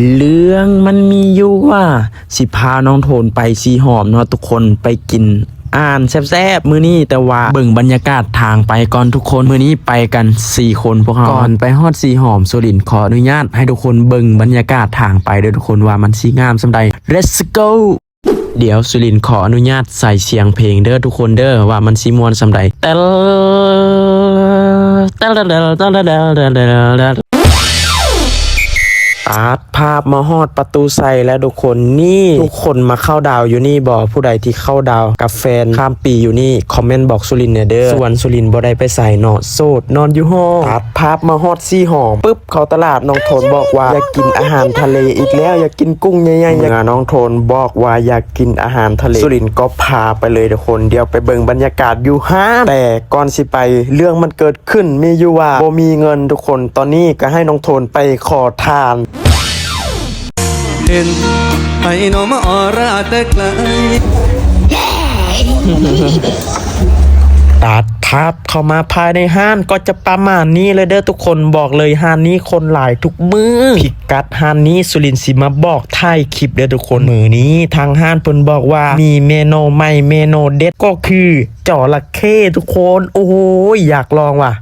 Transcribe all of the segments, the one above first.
ເລື່ອງມັນມີຢູ່ວ່າ ຊິພານ້ອງໂທນໄປສີຫອມເນາະທຸກຄົນ ໄປກິນອາຫານແຊບໆມື້ນີ້ ແຕ່ວ່າເບິ່ງບັນຍາກາດທາງໄປກ່ອນທຸກຄົນ. ມື້ນີ້ໄປກັນສີ່ຄົນພວກເຮົາ. ກ່ອນໄປຮອດສີຫອມ ສຸລິນຂໍອະນຸຍາດໃຫ້ທຸກຄົນເບິ່ງບັນຍາກາດທາງໄປເດີ້ທຸກຄົນ ວ່າມັນຊິງາມສ່ຳໃດ. Let's go. ດຽວສຸລິນຂໍອະນຸຍາດໃສ່ສຽງເພງເດີ້ທຸກຄົນເດີ້ ວ່າມັນຊິມ່ວນສ່ຳໃດ. ແຕ່ ຕັດພາບມາຮອດປະຕູໄຊແລ້ວທຸກຄົນ. ນີ້ ທຸກຄົນມາເຂົ້າດາວຢູ່ນີ້ບໍ່? ຜູ້ໃດທີ່ເຂົ້າດາວກັບແຟນຂ້າມປີຢູ່ນີ້ ຄອມເມັນບອກສຸລິນແດ່ເດີ້. ສ່ວນສຸລິນບໍ່ໄດ້ໄປໃສເນາະ ໂສດນອນຢູ່ຫ້ອງ. ຕັດພາບມາຮອດສີຫອມປຶບ ເຂົ້າຕະຫຼາດ ນ້ອງໂທນບອກວ່າຢາກກິນອາຫານທະເລອີກແລ້ວ ຢາກກິນກຸ້ງໃຫຍ່ໆ. ເມື່ອນ້ອງໂທນບອກວ່າຢາກກິນອາຫານທະເລ ສຸລິນກໍພາໄປເລີຍທຸກຄົນ. ດຽວໄປເບິ່ງບັນຍາກາດຢູ່ຮ້ານ ແຕ່ກ່ອນຊິໄປ ເລື່ອງມັນເກີດຂຶ້ນມີຢູ່ວ່າບໍ່ມີເງິນທຸກຄົນ. ຕອນນີ້ກໍໃຫ້ນ້ອງໂທນໄປຂໍທານ. ເຫັນໃຜເນາະມາອໍລາແຕ່ໄກ. ຕັດພາບເຂົ້າມາພາຍໃນຮ້ານ ກໍຈະປະມານນີ້ເລີຍເດີ້ທຸກຄົນ. ບອກເລີຍຮ້ານນີ້ຄົນຫຼາຍທຸກມື້. ພິກັດຮ້ານນີ້ສຸລິນຊິມາບອກທ້າຍຄລິບເດີ້ທຸກຄົນ. ມື້ນີ້ທາງຮ້ານເພິ່ນບອກວ່າມີເມນູໃໝ່ ເມນູເດັດ ກໍຄືຈໍລະເຂ້ທຸກຄົນ. ໂອ້ຍ ຢາກລອງວ່າ.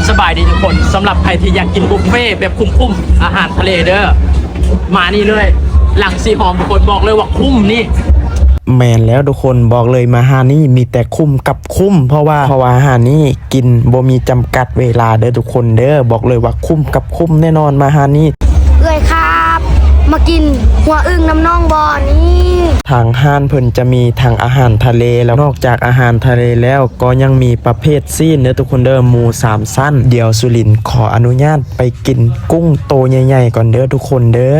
ສະບາຍດີທຸກຄົນ ສຳລັບໃຜທີ່ຢາກກິນບຸບເຟແບບຄຸ້ມໆ ອາຫານທະເລເດີ້ ມານີ້ເລີຍ ຫຼັງສີຫອມທຸກຄົນ ບອກເລີຍວ່າຄຸ້ມນີ້. ແມ່ນແລ້ວທຸກຄົນ ບອກເລີຍມາຮ້ານນີ້ມີແຕ່ຄຸ້ມກັບຄຸ້ມ ເພາະວ່າ ເພາະວ່າຮ້ານນີ້ກິນບໍ່ມີຈຳກັດເວລາເດີ້ທຸກຄົນເດີ້. ບອກເລີຍວ່າຄຸ້ມກັບຄຸ້ມແນ່ນອນມາຮ້ານນີ້. ເອື້ອຍຄັບ ມາກິນຫົວອຶ່ງນຳນ້ອງບໍ່ນີ້? ທາງຮ້ານເພິ່ນຈະມີທັງອາຫານທະເລ ແລ້ວນອກຈາກອາຫານທະເລແລ້ວ ກໍຍັງມີປະເພດຊີ້ນເດີ້ທຸກຄົນເດີ້ ໝູສາມຊັ້ນ. ດຽວສຸລິນຂໍອະນຸຍາດໄປກິນກຸ້ງໂຕໃຫຍ່ໆກ່ອນເດີ້ທຸກຄົນເດີ້.